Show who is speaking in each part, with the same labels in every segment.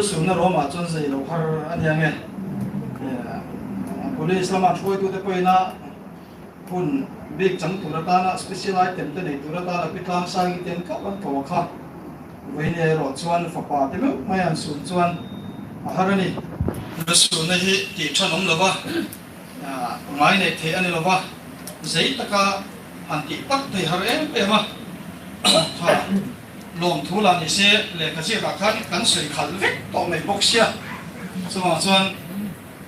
Speaker 1: Lusunna Rome-ah chuan zei lo har a nia nge? Police lama hruaitute pawhin a hun bik chang tur atana special item te nei tur atana Pi Tlangsangi te an koh an ko a kha. Vawinia erawh chuan fapa te meuh mai an sun chuan a har a ni. Lusunna hi tih than awm lova, ngai neih theih a ni lova, zei taka han tih tak thei har em em a. Tha lawmthu lah ni se lehkha ziakah khan kan sawi khalh vek tawh mai bawk sia. Chuvang chuan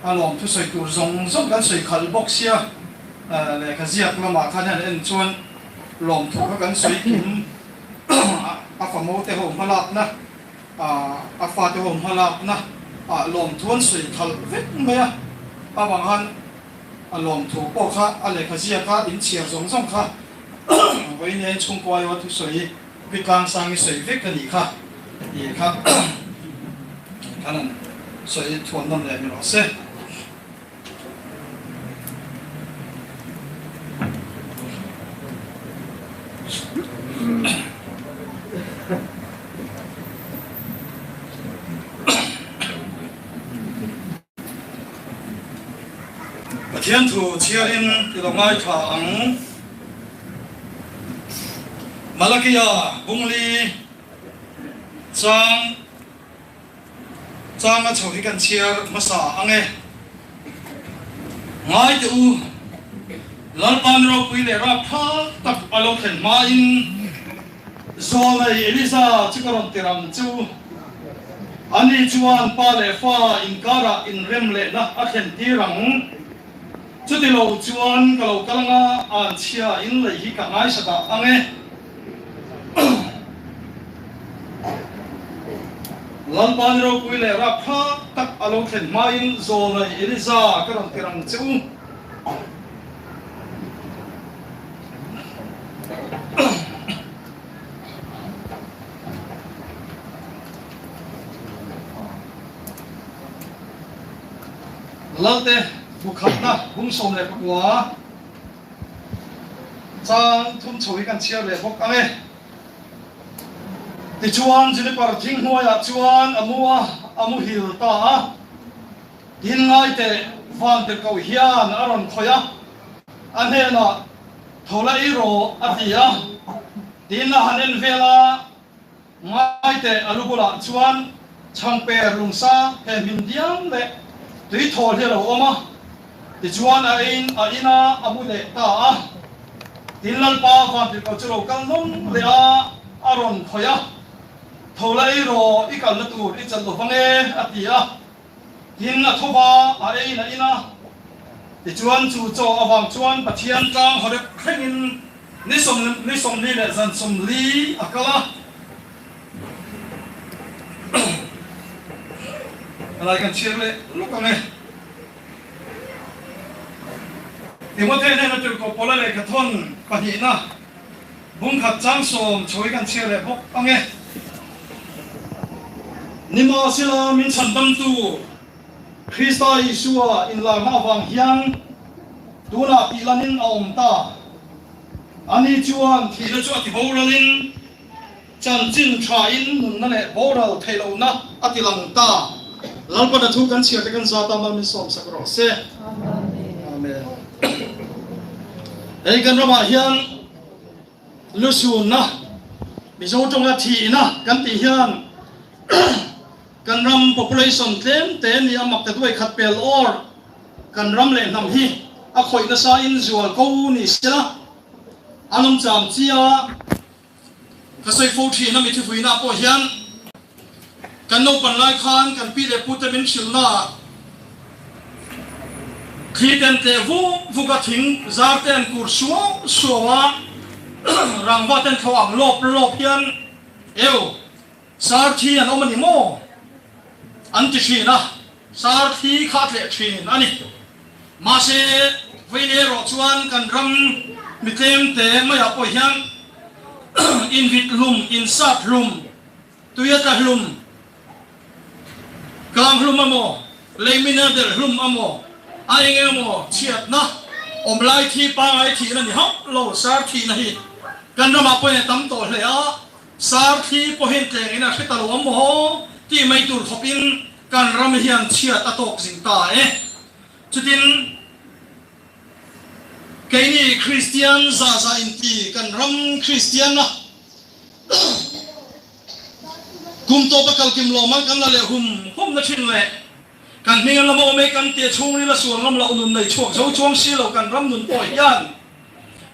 Speaker 1: a lawmthu sawi tur zawng zawng kan sawi khalh bawk sia. Lehkha ziak lamah khan hian en chuan lawmthu kha kan sawi kim a famo te ho hmalakna, a fate ho hmalakna ah lawmthu an sawi khalh vek mai a. Avang khan a lawmthu pawh kha a lehkha ziaka inchhiar zawng zawng kha vawiin hian chhungkua aiawha thusawi Pi Tlangsangi sawi vek a nih kha tih kha khan an sawi thuan nawn leh ni rawh se. Pathian thu chhiarin i lo ngaithla ang. Malakia Bungli chang changa chho hi kan chhiar hmasa ang e. Ngai teh u, Lalpan ropui leh rapthlak tak a lo thlen hmain Zawnei Eliza chu ka rawn tir ang chu. Ani chuan pa leh fa inkarah inrem lehna a thlen tir ang. Chuti lo chuan ka lo kal anga anchhia in lei hi ka ngaisa dah ang e. Lalpa ni ropui leh rapthlak tak a lo thlen hmain Zawnei Eliza ka rawn tir ang che u. Lalte bukhatna bung 19 chang thum chho hi kan chhiar leh bawk ang e. Tichuan Juniper thing hnuaiah chuan a mu a, a muhil ta a. Tin ngai teh van tirhkoh hian a rawn khawih a, a hnenah, Tho la ei rawh, a ti a. Tin a han en vel a, ngai teh a lu bulah chuan chhangper lungsa he hmin diam leh tui thawl hi a lo awm a. Tichuan a eiin a in a, a mu leh ta a. Tin Lalpa van tirhkoh chu lo kal nawm leh a, a rawn khawih a, Tho la ei rawh, i kalna tur i chelh lo vang e, a ti a. Tin, a tho va, a eiin a in a. Tichuan, chu chaw avang chuan Pathian tlang Horeb thlengin ni ni 40 leh zan 40 a kal a. Helai kan chhiar leh lawk ang e. Timothea hnena Tirhkoh Paula lehkhathawn pahnihna Bungkhat chang sawm chhawi kan chhiar leh bawk ang e. Nimahsela min chhandamtu Krista Isua inlarna avang hian tunah tih lanin a awm ta. Ani chuan thihna chu a ti boralin chanchin thain nunna leh boral theih lohna a ti lang ta. Lalpana thu kan chhiar te kan zat a, mal min sawmsak rawh se. Amen. Hei kan ramah hian lusunna, Mizo tawnga thihna kan tih hian kan ram population tlem te ni a mak ta duai khat pel or kan ram leh hnam hi a khawih nasa in zual ko ni sela an awm cham chia. Ka sawi fo thin a, mi thivuina pawh hian kan naupan lai khan kan pi leh pute min hrilhna ah thli ten tleh vuk vuk a, thing zar te an kur suau suau a, rangva ten thlo ang lawp lawp hian eu sar thi an awm a ni maw an ti thin a, sar thi kha a tleh thin a ni. Mahse, vawiin erawh chuan kan ram mi tlemte maiah pawh hian invit hlum, insat hlum, tui a tla hlum, kang hlum amaw, leimin a delh hlum amaw, a eng emaw chhiatna awm lai thi pangai thihna ni hauh lo, sar thihna hi kan ramah pawhin a tam tawh hle a, sar thi pawhin tlengin a hre ta lo amaw? Tih mai tur khawpin kan ram hian chhiat a tawk zing ta e. Chutin keini Kristian zah zah inti kan ram Kristianna kum tawpa kalkim lawm an kan la leh hum hum na thin leh kan hming an la mawh mai kan tia chhungril a sual ngam loh nun nei chhuak zo chuang si lo kan ram nun pawh hian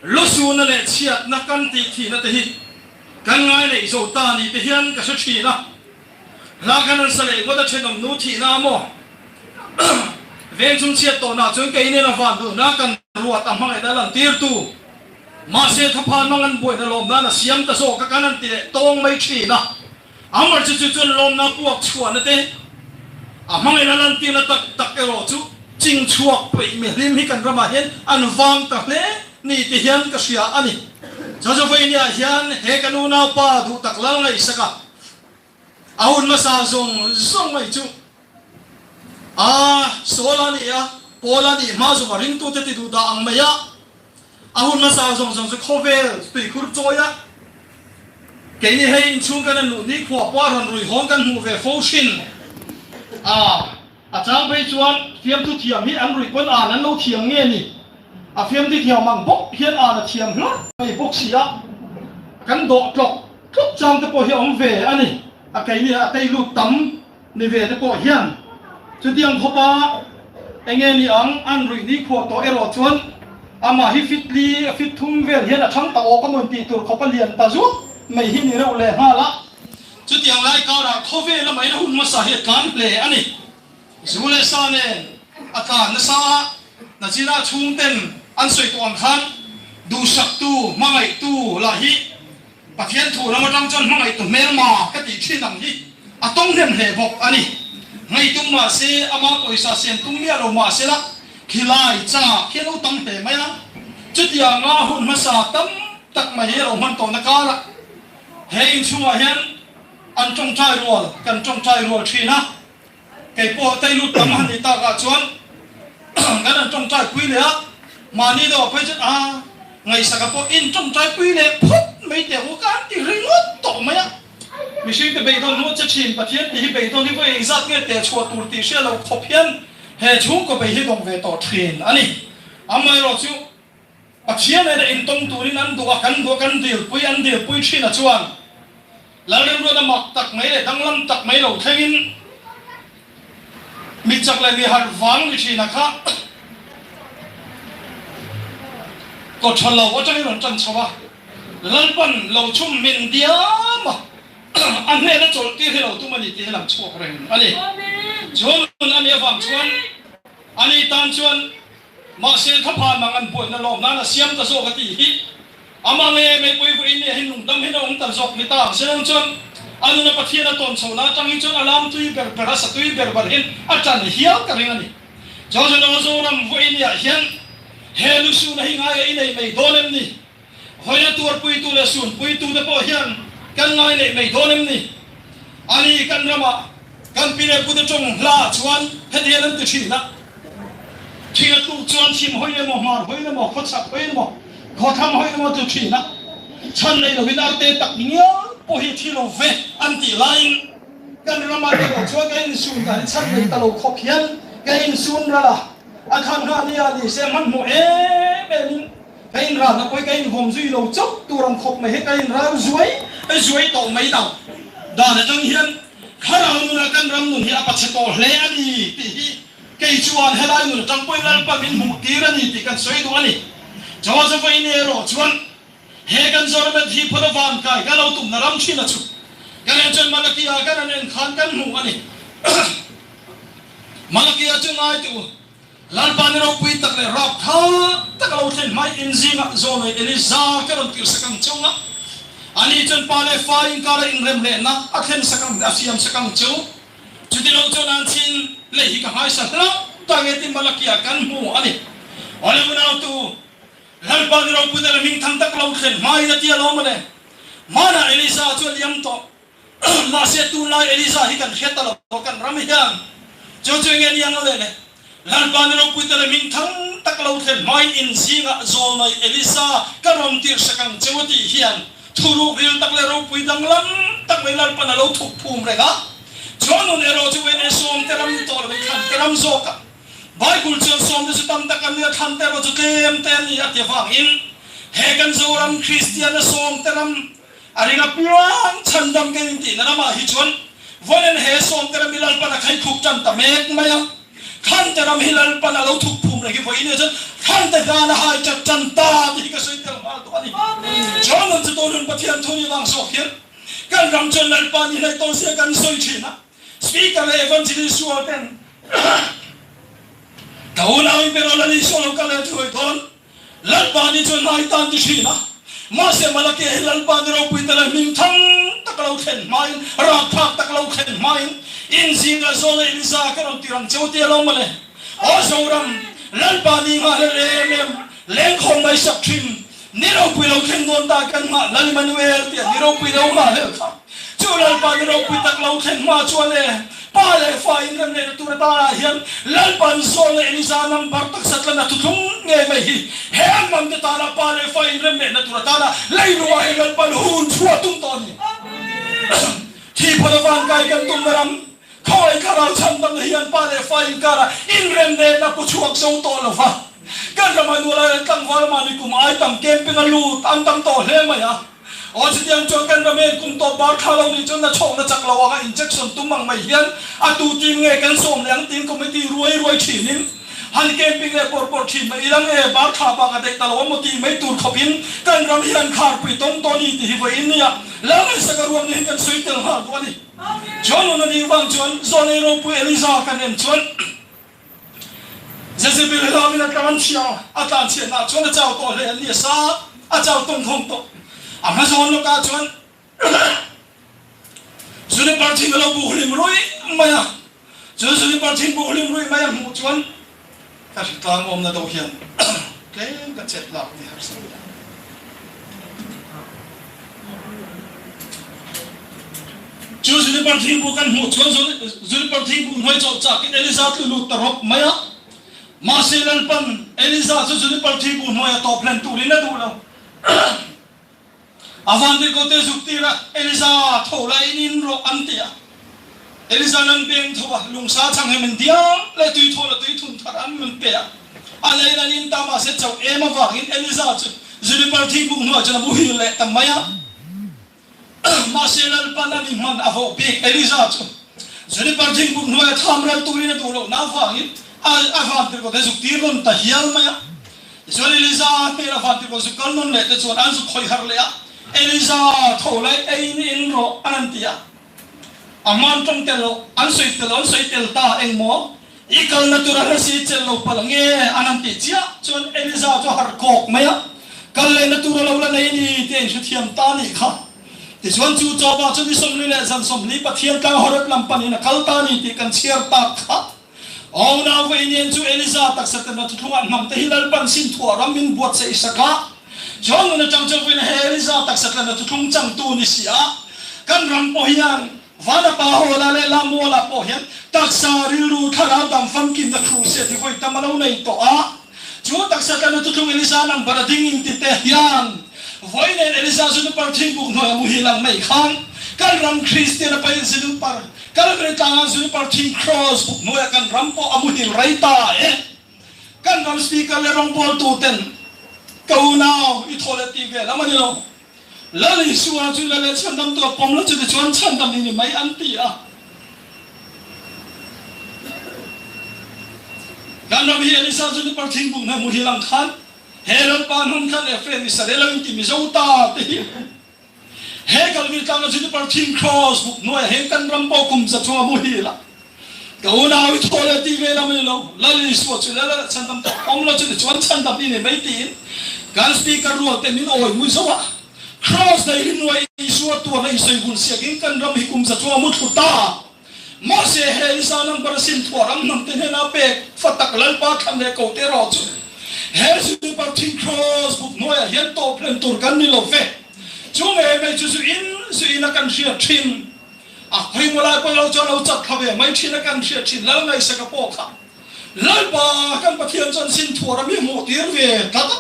Speaker 1: lusuna leh chhiatna kan tih thihna te hi kan ngai neih zo ta ni te hian ka hre thin a. Hla khan an sa leh ngawt a thenawm nu thihna a maw? Veng chung chhiat tawhna chuan kei nen a van duhna kan ruat a hmangaihna lantirtu mahse thaphan mang an buaina lawm nan a siam ta zawk a kan an ti leh tawng mai thin a. Amar chu chu chuan lawmna puak chhuahna te a hmangaihna lantirna tak tak erawh chu ching chhuak peih mihlim hi kan ramah hian an vang ta hle ni ti hian ka hria a ni. Joseph-a hian he kan unaupa duh tak lal ngaihsak a. A hun hmasa zawng zawng mai chu a Saul a ni a, Paul a nih hma zawng a ringtute ti duh dah ang mai a, a hun hmasa zawng zawng chu khawvel tuikhur chawi a, keini hei inchhung kan an luh nikhua pawh a rawn rui hawng kan hmuh ve fo thin a. A chang phei chuan fiamthu thiam hi an ruih pawn an an lo thiam nge ni? A fiamthu thiam ang bawk hian an a thiam hlawt mai bawk si a, kan dawh tlawk tlawk chang te pawh hi a awm ve a ni. A keini a tei lut tam ni ve te pawh hian chutiang khawpa enge ni ang an ruih ni khuah tawh erawh chuan amah hi fit li a fit thum vel hian a chhang ta awk a mawn tih tur khawpa lian ta zuak mai hi ni reuh leh nghal a. Chutiang lai karah khawvel a maina hun hmasa hi a tlan hle a ni. Zu leh sa nen a tlan nasa a, nachina chhungten an sawi tawh ang khan duhsaktu, hmangaihtu lah hi Pathian thu ram atang chuan hmangaihtu hmelma ka tih thin ang hi a tawng hnem hle bawk a ni. Ngaih tum mah se, ama pawisa siam tum miah lo mah sela khilai cha khi a lo tam hle mai a. Chutianga hun hmasa tam tak mai hi a lo hman tawhna karah, He inchhungah hian an tawngtai rual, kan tawngtai rual thin a, kei pawh teilut tam han nih takah chuan kan han tawngtai pui leh a, mahni deuhah phei chuan a ngaihsaka pawh in tawngtai pui leh phawt mai teh u ka han ti ringawt tawh mai a. Mihringte beidawn hnuah che thin Pathian tih hi beidawn hi vawi engzat nge teh chhuah tur tih hria lo khawp hian he chhungkaw bei hi dawng ve tawh thin a ni. Amaherawh chu Pathian nena intawng turin an duh a, kan duh a, kan dilpui, an dilpui thin a chuan Lalremruata mak tak mai leh danglam tak mai lo thlengin mi chak leh mi harh vang ni thin a kha kaw tha lo atangin rawn tan chho a, Lalpan lo chhum min diam a, a hnena chawlh tir hi lo tum a ni tih hi lang chhuak reng a ni. Chuan a nih avang chuan ani tan chuan Mahse thaphan mang an buaina lawm nan a siam ta zawk a tih hi amah nge meipui vawiin nia hi nungdam hian a awm ta zawk ni ta ang se chuan a nuna Pathian a tawn chho na atang hi chuan a lam tui ber ber a sa tui ber ber hian a tan hial ka ring a ni. Jojono Zoram vawiin niah hian he lusuna hi ngai a i nei mai dawn em ni? Vawiina tuarpuitu leh sunpuitute pawh hian kan ngai neih mai dawn em ni? Ani kan ramah kan pi leh pute tawng hla chuan heti hian an ti thin a, Thing a tluk chuan thim hawi emaw, hmar hawi emaw, khawchhak hawi emaw, khawthlang hawi emaw tu thin a, chhan nei lovin arte tak ngial pawh hi thi lo ve an tih laiin kan ramah erawh chuan ka insun dan hi chhan nei ta lo khawp hian ka insun ral a, a khan nghah nia ni se hmanhmawh em emin Ka inralna pawh hi ka invawm zui lo chauh tur ang khawp mai hi ka inral zuai zuai tawh mai dang dan atang hian thlarau nuna kan ram nun hi a pachhe tawh hle a ni tih hi kei chuan helai nun atang pawhin Lalpa min hmuh tir a ni tih kan sawi duh a ni. Joseph a in erawh chuan he kan Zoramet hi phawt a van kai ka lo tumna ram thin a chu kan en chuan Malakia kan an en khan kan hmu a ni. Malakia chu ngai teh u. Lalpa ni ropui tak leh rap tha tak a lo thlen hmai in zingah Zawlei Eliza ka rawn tirhsak ang cheu a, ani chuan pa leh fa inkara inrem lehna a thlen sak ang a siam sak ang cheu. Chuti lo chuan an chin lei hi ka nghaisa hlauh ta nge tih Malakia kan hmu a ni. Awle unautu, Lalpa ni ropui tak leh hmingthang tak lo thlen hmaiin a ti alawm ale. Hmanah Eliza chu a liam tawh. Mahse tunlai Eliza hi kan hriat ta lo kan ram hian chu chu enge ni ang le le Lalpa ni ropui te leh hmingthang tak lo thlen hmain in zingah zawlnai Eliza ka rawn tirh sak ang cheu a tih hian thuruk ril tak leh ropui danglam tak mai Lalpan a lo thuk phum reng a. Chuan nun erawh chu vawiin sawmte ram ni tawh lovin thlante ram zawk a. Bible chuan sawmte chu tam tak an ni a, thlante erawh chu tlemte an ni a ti avangin he kan Zoram Kristiana sawmte ram a ring apiang chhandam kan intihna ramah hi chuan vawiin he sawmte ram hi Lalpan a khaikhup tan ta mek mai a. Thlante ram hi Lalpan a lo thuk phum reng hi vawiin hian chuan thlante hlan a hai chat tan ta tih hi ka sawi tel nghal tawh a ni. Chuan nun chu tun hun Pathian thu ni vang zawk hian Kan ram chuan Lalpa ni hlei tawn sia kan sawi thin a, Speaker leh Evangelist sual ten ka unau in berawl an insual lo ka let ruai dawn. Lalpa ni chuan hnai tan ti thin a, mahse Malakia hi Lalpa ni ropui te leh hming thang tak lo thlen hmain, rakthlak tak lo thlen hmain in zingah zawl leh Eliza ka rawn tir ang cheu tia lo mawle. Aw Zoram, Lalpa ni nghah hlel em em, lengkhawm mai sak thin. Ni ropui lo thleng dawn ta kan nghah Lal Immanuel tia ni ropui lo nghah hlel kha chu Lalpa ni ropui tak lo thlen hma chuan e pa leh fa in rem lehna tur atanah hian Lalpan Saul leh Eliza number taksa tlan a thuthlung ngei mai hi he an hnam te tana pa leh fa in rem lehna tur atana leiluah hi Lalpan hun chhuah tum tawh a ni. Thi phawt a vankai kan tumna ram Khawi thlarau chhandamna hian pa leh fa inkarah inremnehna pu chhuak zo tawh lo va. Kan ramah nual aiin tlangval mahni kum ai tam camping a lut an tam tawh hle mai a. Aw chutiang chuan kan ram hian kum tawp bar thla lo nih chuan na chhawkna chak lo anga injection tum ang mai hian a tu team nge kan sawm leh ang tiin committee ruai ruai thinin han camping leh pawr pawr thin mai ila nge bar thla bak a daih ta lo a maw tih mai tur khawpin kan ram hian kharpui tawng tawh a ni tih hi vawiin nia Lalngaihsaka ruam ni hi kan sawi tel nghal duh a ni. Chuan nun a nih vang chuan Zawnei ropui Eliza kan en chuan Jezebel hlamin a tlan chhia a, a tlan chhiatnaah chuan a chau tawh hle a ni a sa, a chau tawng thawng tawh. A hma zawn lawkah chuan Juniper thing a lo buh hlim ruih mai a, chu Juniper thing buh hlim ruih mai a hmuh chuan Ka hritlang awmna deuh hian tlem ka chet lak ni harsa lo. Chu Juniper thingbu kan hmuh chuan Juniper thingbu hnuai chawlh chakin Eliza tlu lut ta rawp mai a. Mahse Lalpan Eliza chu Juniper thingbu hnuaia tawp hlen turin a duh lo. A vantirhkoh te zuk tir a, Eliza, tho la in in rawh an ti a. Eliza'n an beng tho a, lungsa chang hi min diam leh tui thawl a tui thun thar an min pe a. A leiin an in ta mahse chauh em avangin Eliza chu Juniper thingkung hnuaiah chuan a muhil leh ta mai a. Mahse Lalpan a ni hman a vawh bik Eliza chu Juniper thingkung hnuaia tham ral turin a duh lohna avangin a a vantirhkoh te zuk tir nawn ta hial mai a. Tichuan Eliza hnena vantirhkoh zuk kal nawn leh te chuan an zuk khawih harh leh a, Eliza, tho lai eiin in rawh an han ti a. A hman tawng tel loh, an sawi tel loh, an sawi tel ta engmaw? I kalna tur a hla si chelh lo palh nge? An han tih chiah chuan Eliza chu a harh kawk mai a, kal lehna tur a lo la nei ni tih a inhrethiam ta a nih kha. Tichuan chu chawpa chu ni 40 leh zan 40 Pathian tlang Horeb lam panin a kal ta a ni tih kan chhiar tak kha. Aw nau vei nen chu Eliza taksa ten a thuthlungah hnam te hi Lalpan sin thuah ram min buatsaih sak a, chuan nun atang chuan vawiin he Eliza taksa tlen a thuthlung changtu ni si a, kan ram pawh hian Vanapa Hawla leh Lamuala pawh hian taksa rilru thlarau dang famkimna crusade hi vawi tam a lo nei tawh a, chu taksa tlen a thuthlung Eliza number a ding in ti te hian vawi nen Eliza Junipar thingbuk hnuai a muhil ang mai khan kan ram Kristian a paih Junipar Kalvary tlangah Juniper thing cross buk hnuaiah kan ram pawh a muhil rei ta e. Kan ram speaker leh rawngbawltu ten ka unau i thaw leh tih ve lam a ni lo. Lal Isua chu lal leh chhandamtu a pawm lo chu tichuan chhandam i ni mai an ti a. Kan ram hi Elisa Juniper thing buk hnuai muhil ang khan he Lalpa hnam khan Ephraim Israel lo inti Mizo ta te hi He Kalvir tlanga Juniper thing cross buk hnuaiah hian kan ram pawh kum za chunga muhil a, ka unau i thaw leh tih ve lam a ni lo, Lal Isua chu lal a chhandam tawh awm lo chu tichuan chhandam i ni mai tiin kan speaker rual te min awi mui zo a, cross daih hi hnuai Isua tuarna insawi vun siakin kan ram hi kum za chunga mu thlu ta. Mahse, he Lisa number a sin thuah ram hnamte hnena pek fa tak Lalpa thlan leh ko te erawh chu he Juniper thing cross buk hnuaiah hian tawp hlen tur kan ni lo ve. Chu ngei mai chu zu in zu in a kan hriat thin. A hawimaw lai pawh lo chuan lo chat thla ve mai thin a kan hriat thin Lal Ngaihsaka pawh kha Lalpa kan Pathian chuan sin thuah ram hi hmuh tir ve tlat a.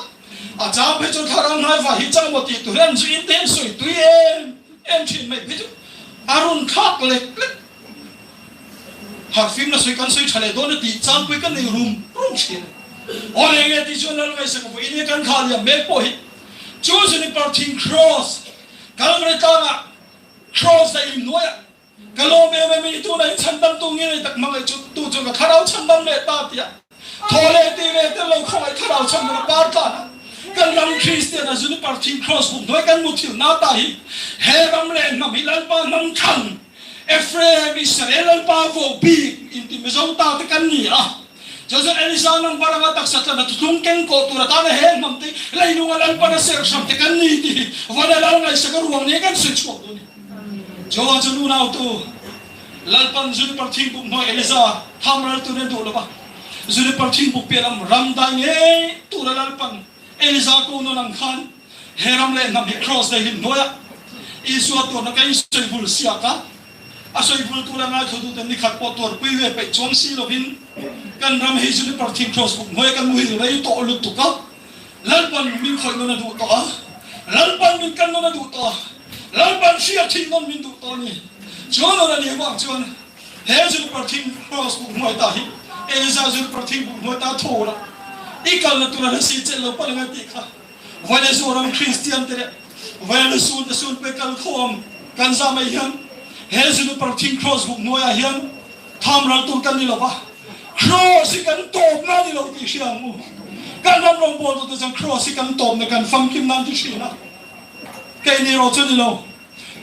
Speaker 1: A chang phei chuan thlarau hnaivai hi chang maw tih tur hian zu in te hian sawi tui em. En thin mai phei chu a rawn thlak lek lek. Harhfimna sawi kan sawi tha leh dawn a tih changpui ka nei rum rum thin. Aw leh nge tih chuan lal ngaihsak a vawiin hi kan thlah liam mek pawh hi chu Juniper thing Cross Calvary tlangah Cross daih lim hnuaiah ka lawm em em i tunah in chhandam tu ngei tak hmangaih chu tu chuan ka thlarau chhandam leh ta tia thaw leh ti leh tel lo khawngaih thlarau chhandam a par tlan a. Kan ram Kristian a Juniper thing Cross buk hnuai kan muthilh na ta hi he ram leh hnam hi Lalpa hnam thlan Ephraim, Israel Lalpa voh bik inti Mizo ta te kan ni a. Chu chuan Elisa number anga taksa tlan a thuthlung keng kawh tur atana he hnam te leilunga Lalpan a serh hram te kan ni tih hi Vana Lal ngaihsak a ruang nia kan sawi chhuak dawn a ni. Joa chu nunautu Lalpan Juniper thingbuk hnuai Elisa tham ral tur nen duh lova Juniper thingbuk piah lam ram dai ngei tura Lalpan Elisa ko nawn ang khan he ram leh hnam hi Kraws daihlim hnuaiah Isua tuarna ka insawi bul siak a, a sawi bul tur a ngaithla tuten ni khat pawh tuarpui ve peih chuang si lovin kan ram hi Juniper thing Kraws buk hnuaiah kan muhil rei tawh lutuk a, Lalpan min khawih nawn a duh tawh a, Lalpan min kan nawn a duh tawh a, Lalpan hriat thin nawn min duh tawh a ni. Chuan nawn a nih avang chuan He Juniper thing cross buk hnuai ta hi Eliza Juniper thing buk hnuai ta tho la i kalna tur a hla si chelh lo palh ang a tih kha Vaile Zoram Kristian te leh Vaile Sun te sun pe kal khawm kan zah mai hian he Juniper thing cross buk hnuai ah hian tham ral tur kan ni lo va, cross hi kan tawpna a ni lo tih hria ang u. Kan ram rawngbawltu te chuan cross hi kan tawpna kan famkim nan ti thin a, keini erawh chu ni lo.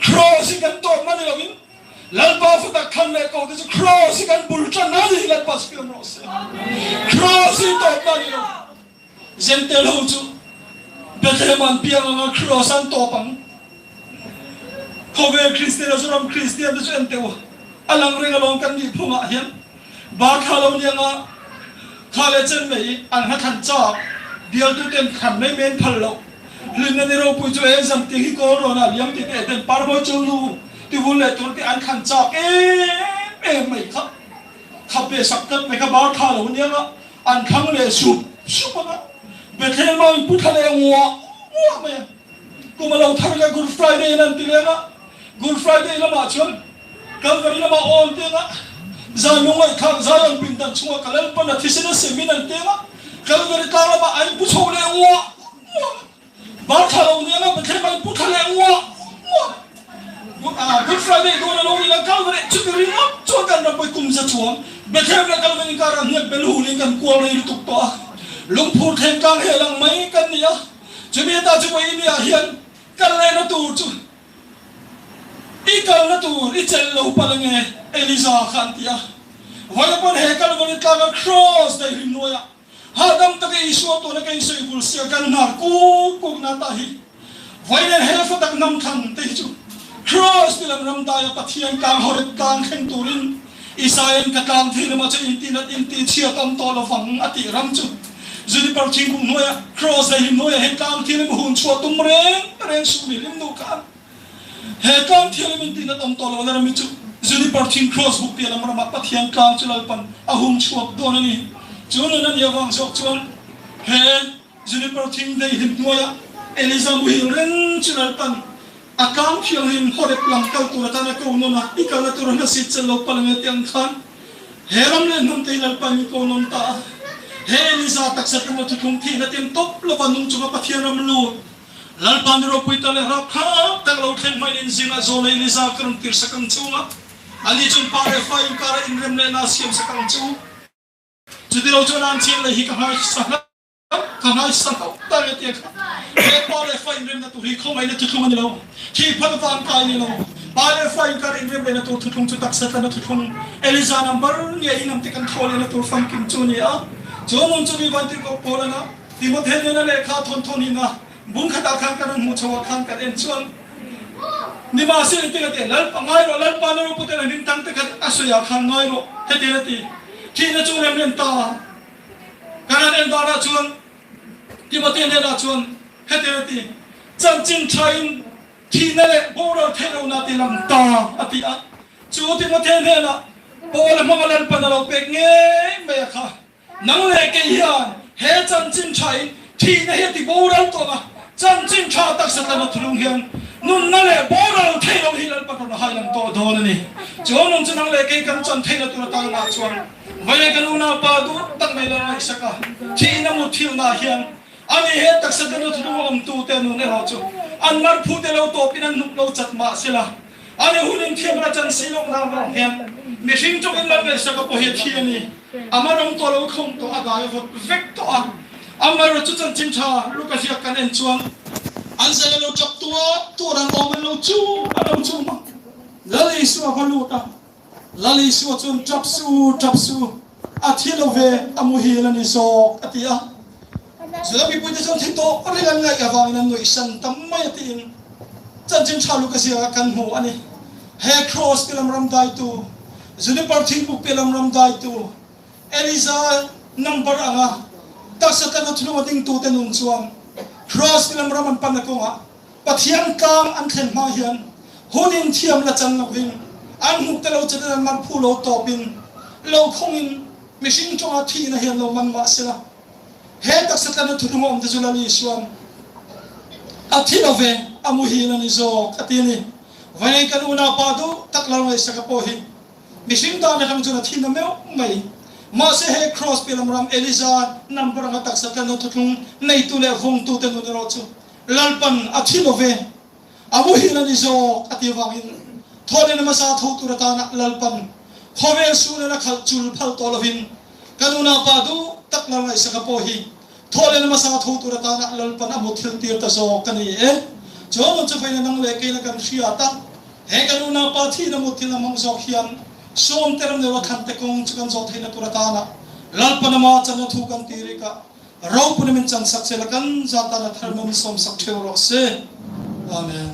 Speaker 1: Cross hi kan tawpna ni lo in Lalpa fatak thlan leh ko te chu Kraws hi kan bul tan a ni, Lalpa chu fiam rawh se. Kraws hi tawpna a ni lo. Zentel ho chu Bethlehem an piang anga Kraws an tawp ang. Khawvel Kristian leh Zoram Kristian te chu en teh u, a lang reng alawm kan nih phungah hian bar thla lo ni anga thla leh chen mai an hla thlan chak bialtu ten thlan mai men phal loh. Hlimna ni ropui chu eng zam tih hi kawl rawn ah liam tih te Eden parmawi chu nu ti vul leh tur tih an thlan chak em em mai kha khap ve sak tlat mai kha bar tha lo aniang a an thlang leh sup sup ang a Bethlehem ah in pu thla leh nguah nguah mai a kum a lo thar leh Good Friday in an ti leng a Good Friday lamah chuan Calvary lamah awm teng a zan lungngaihthlak Zion pindan chungah ka Lalpan a thisen a sem in an teng a Calvary tlang lamah an pu chho leh nguah Bar thla lo nia lo Bethlehem an pu thla leh nguah nguah. Good Friday dawn a lo ni la Calvary chuti ringawt chuan kan ram pawi kum za chuang Bethlehem leh Calvary inkar ah hniak bel hul in kan kual rei lutuk tawh a, lungphur thleng tlang hel ang mai kan ni a, chumi ata chu vawi nia hian kal lehna tur chu i kalna tur i chelh lo palh ange Eliza kha an ti a, vawi pawn he Calvary tlanga Cross daihlim hnuaiah Hahdam taka Isua tawna ka insawi bul sia kan hnar kuk kuk na ta hi vawiin he fatak hnam thlan te hi chu Kraws ti lam ram daia Pathian tlang Horeb tlang thleng turin Isaia'n ka tlang thei lamah chuan inti nat inti chhiat awm tawh lovang a tih ram chu Juniper thingkung hnuaiah Kraws daihlim hnuaiah he tlang thianghlim hun chhuah tum reng reng suh mi hlim nu khan He tlang thianghlim in tihna tam tawh lohna ram hi chu Juniper thing Kraws buk piah lam ramah Pathian tlang chu Lalpan a hung chhuak dawn a ni. Chu nun a nih avang zawk chuan he Juniper thing daihlim hnuaiah Eliza muhil reng chu Lalpan a tlang thianghlim Horeb lam kal tur atana ko nawn a, i kalna tur a hnasit chelh lo palh ange tih ang khan he ram leh hnam te hi Lalpan min ko nawn ta a. He Eliza taksa tlung a thuthlung thihna tem tawp lova nung chunga Pathian ram lut Lalpa ni ropui ta leh rap kha tak lo thleng hmain in zingah zawn a Eliza ka rawn tir sak ang che unga, ani chuan pa leh fa inkara inrem lehna a siam sak ang che u. Chuti lo chuan an chian leh hi ka nghaisa hlauh, ka nghaisa hlauh ta nge tia kha he pa leh fa inremna tur hi khawngaihna thuthlung a ni lo, thi phal vang kai a ni lo. Pa leh fa inkara inrem lehna tur thuthlung chu taksa tlana thuthlung Eliza number nge inam te kan thaw lehna tur famkim chu a ni a, chu nun chu mi vantirhkoh pawl a na. Timothea nena lehkha thawn thawn in a bung khatah khan kan rawn hmuh chho ah khan kan en chuan nimahse engtin a ti Lalpa ngai rawh Lalpa na ropute leh hming tang te kha a sawi ah khan ngai rawh hetiang a ti thihna chu rem rem ta kan han en danah chuan Timothea hnenah chuan hetiang a ti chanchin tha in thihna leh boral theih lohna ti lang ta a ti a chu Timothea hnenah Paula hmanga Lalpan a lo pek ngei mai a kha Nang leh kei hian he chanchin thain thihna hi a ti boral tawh a. Chanchin tha taksa tlana thulung hian nunna leh boral thei lo hi Lalpa rawn a hai lang tawh dawn a ni. Chuan nung chu nang leh kei kan chan theihna tur atanah chuan vawiin kan unaupa duh tak mai lo ngaihsak a, thihna muthilhna hian ani he taksa tlana thulung a awmtute nun erawh chu an marphute lo tawpin an hnuk lo chat mah sela, Ani hun in thiam la chan si loh na vang hian mihring chawk in Lalngaihsaka pawh hi a thi a ni. A marawng tawh lo khawng tawh a dai vawt vek tawh a. Amaherawh chu chanchin tha Luka ziak kan en chuan an zai a lo tap tuar tuar an awm an lo chum a lo chum a. Lal Isua va lut a. Lal Isua chuan tap su tap su a thi lo ve a muhil a ni zawk a ti a. Juda mipuite chuan thi tawh reng an ngaih avangin an nuihsan tam mai a tiin chanchin tha lu ka ziakah kan hmu a ni. He Kraws pilam ram daitu, Juniper thingpuk pilam ram daitu, Eliza number anga taksa tlana thulung a dingtute nun chuan Kraws pilam ram an panna kawngah Pathian tlang an thlen hma hian hun in thiam la chan lovin an hmuk te lo chatin an man phu lo tawpin lo khawngin mihring tawngah thihna hian lo man mah sela. He taksa tlana thuthlung a awm te chu Lal Isua'n a thi lo ve, a muhil a ni zawk a ti a ni. Vawiin kan unaupa duh tak Lal Ngaihsaka pawh hi mihring dan atang chuan a thi na meuh mai. Mahse he Kraws piah lam ram Eliza number anga taksa tlana thuthlung neitu leh vawngtu te nun erawh chu Lalpan a thi lo ve, A muhil a ni zawk a ti avangin thawhlehna hmasa tho tur atana Lalpan khawvel sualin a khalh chul phal tawh lovin kan unaupa duh tak Lalngaihsaka pawh hi thawhlehna hmasa tho tur atana Lalpan a muthilh tir ta zawk a ni e. Chuan rawn chu vawiin a nang leh keina kan hriat a, he kan unaupa thihna muthilh a hmang zawk hian sawmte ram neuh a thlante kawng chu kan zawh theihna tur atana Lalpan ama channa thu kan ti rik a, Ropui min chan sak che la kan za tan a thar min sawm sak theu rawh se. Amen.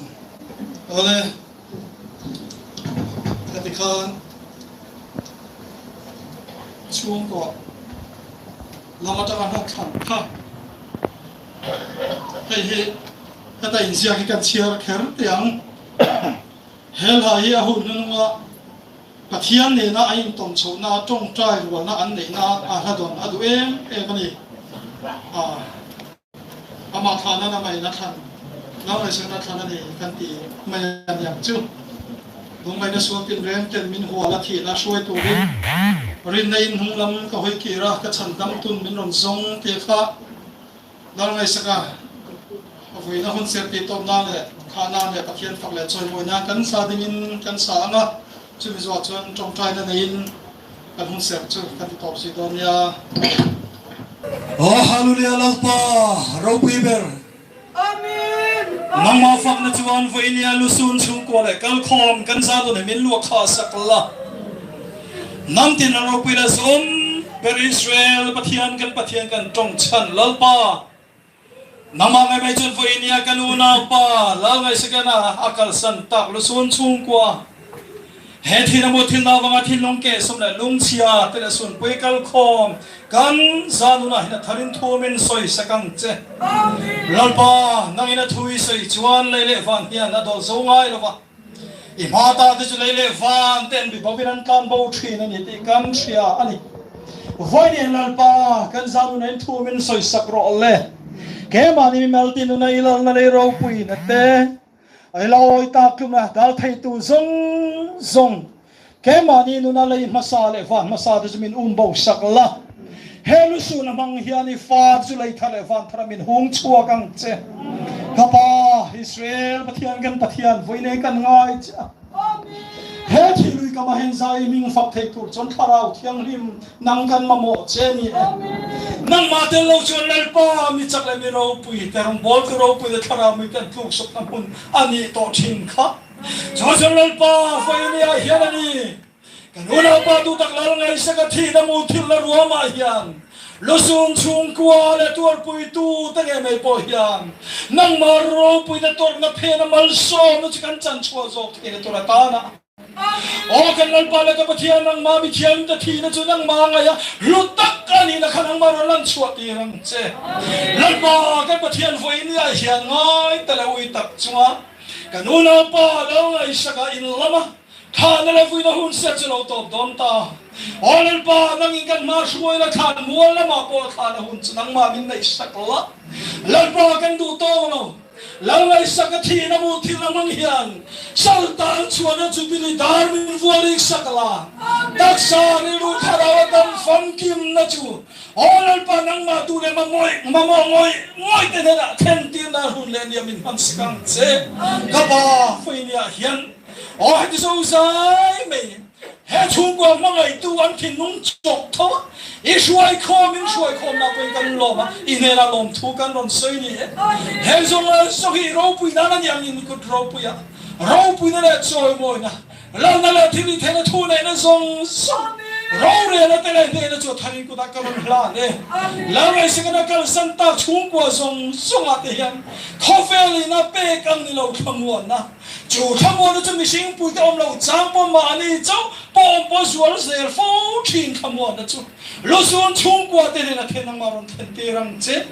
Speaker 1: Awle. Heti khan chhungkaw lam atanga hna thlan kha hei hi heta inziak hi kan chhiar kher teh ang. He hla hi a hun hnununga Pathian nena a intawm chhohna, tawngtai rualna an neihna a hla dawn a duh em em a ni. Amah thlan nan amah in a thlan, Lalngaihsakna thlan a ni kan ti mai a ni ang chu. Lungngaihna sual tinreng ten min hual a thihna hruai turin rinna in hnung lam ka hawi kir a, ka chhan dam tun min rawn zawng tih kha Lalngaihsak a, a vuina hun ser tih tawp nan leh khah nan leh Pathian fak leh chawimawi nan kan sa dingin kan sa ang a, chumi zuah chuan tawngtaina neiin kan hun ser chu kan ti tawp zui dawn nia. Aw Hallelujah Lalpa ropui ber. Nangmah fakna chuan vawinia lusun chhungkua leh kalkhawm kan zan dawn hi min luah kha sak la. Hnam tin a ropui la zawm ber Israel Pathian kan Pathian kan tawng chhan Lalpa. Nangmah ngai mai chuan vawinia kan unaupa Lal Ngaihsakena a kalsan tak lusun chhungkua He thil a mu thil nauvanga thinlung kehsawm leh lungchhia te leh sunpui kalkhawm kan zanunah hian a tharin thumin sawi sak ang che. Lalpa, nangin a thu i sawi chuan lei leh van hian a dawl zo ngai lo va, i hma ta te chu lei leh van te an bi bovin an tlan bo thin a ni tih kan hria a ni. Vawiin Lalpa, kan zanunah in thumin sawi sak rawh le. Keimahni mimal tinuna i lalna lei ropuina te, I lo awi tak tlum a, dal theitu zawng zawng keimahni nuna lei hmasa leh van hmasa te chu min um bo sak la. He lusun a hmang hian i fa te chu lei thar leh van thar a min hung chhuak ang che. Ka Pa, Israel Pathian kan Pathian vawiin kan ngai che a. He thil lui kam ahen zai i hming fak thei tur chuan Thlarau Thianghlim nang kan mamawh che ni e. Nangmah tel lo chuan Lalpa mi chak leh mi ropui te rawngbawltu ropui leh Thlarau mi kan tluksawpna hmun a nih tawh thin kha. Chu chuan Lalpa vawinia hian a ni. Kan unaupa duhtak Lal Ngaihsaka thihna muthilhna ruamah hian lusun chhungkua leh tuarpuitu te ngei mai pawh hian nangmah ropuina tawrhna phena malsawmna chu kan chanchhuah zawk theihna tur atana Aw kan Lalpa leh ka Pathian nangmah mithiam te thihna chu nangmah ngaia hlu tak a nihna kha nangmah rawn lan chhuah tir ang che. Lalpa kan Pathian vawinia hian ngai ta leh ui tak chunga kan unaupa lo ngaihsaka in lama Thahna leh vuina hun set chu lo tawp dawn ta. Aw Lalpa, nangin kan hma hruai la, thlan mual lamah pawh thlan a hun chu nangmah min ngaihsak la. Lalpa, kan duh tawng lo. Lal ngaihsak a thihna mu thil a hmang hian sal tan chhuahna chu bili dar min vual rik sak la. Taksa rilru thlarau a tam famkimna chu Aw Lalpa nangmah duh leh mamawih mamawh ngawih ngawih te hnenah thlentirna hun leh nia min hman sak ang che. Ka pa Feinia hian aw heti zo zai mai He chhungkua hmangaihtu an thinlung chawk tho a, i hruaikhawm in hruaikhawmna pawhin kan lawm a, i hnenah lawmthu kan rawn sawi ni e. He zawng zawng hi ropui nan a ni ang in kut ropui a, ropuina leh chawimawina, lalna leh thil i theihna thu neihna zawng zawng, rorelna te leh hnehna chu a tharin kutah ka rawn hlan e. Lalngaihsakana kalsan tak chhungkua zawng zawngah te hian khawvel in a pek ang ni lo thlamuanna, Chu thlamuana chu mihring puite awm lo chang pawh mahni chauh pawh awm pawh zual zel fo thin thlamuana chu Luzun chhungkua te nen a then anga rawn thlen tir ang che.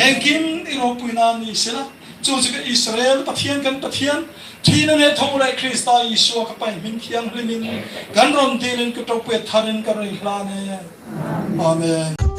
Speaker 1: Engkim i ropui nan ni sela, chu chu ka Israel Pathian kan Pathian, thihna leh tho leh Krista Isua ka paih hming thianghlimin kan rawn dilin ka ṭopui a tharin ka rawn i hlan e. Amen.